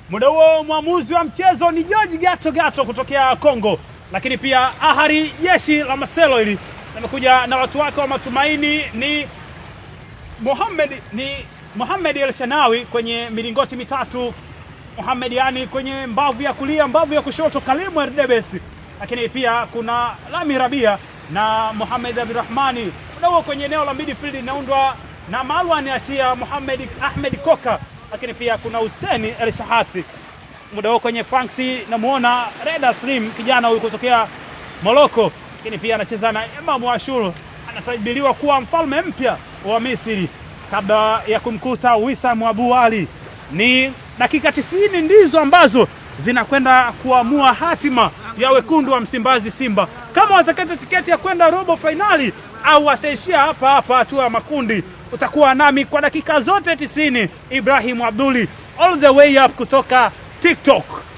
Muda huo mwamuzi wa mchezo ni George Gato Gato kutokea Kongo, lakini pia Ahari jeshi la Marcelo hili limekuja na watu wake wa matumaini ni Mohamed El Shanawi kwenye milingoti mitatu, Mohamed Yani kwenye mbavu ya kulia, mbavu ya kushoto Kalimu Erdebes, lakini pia kuna Lami Rabia na Mohamed Abdurahmani. Muda huo kwenye eneo la midfield inaundwa na Marwan Atia, Mohamed Ahmed Koka, lakini pia kuna Hussein El Shahati. Muda huo kwenye flanks namuona Reda Slim, kijana huyu kutokea Morocco, lakini pia anacheza na Imam Ashur, anatabiriwa kuwa mfalme mpya wa Misri kabla ya kumkuta Wissam Abu Ali. Ni dakika 90 ndizo ambazo zinakwenda kuamua hatima ya wekundu wa Msimbazi Simba, kama watakata tiketi ya kwenda robo fainali au wataishia hapa hapa hatua ya makundi. Utakuwa nami kwa dakika zote 90, Ibrahim Abduli all the way up kutoka TikTok.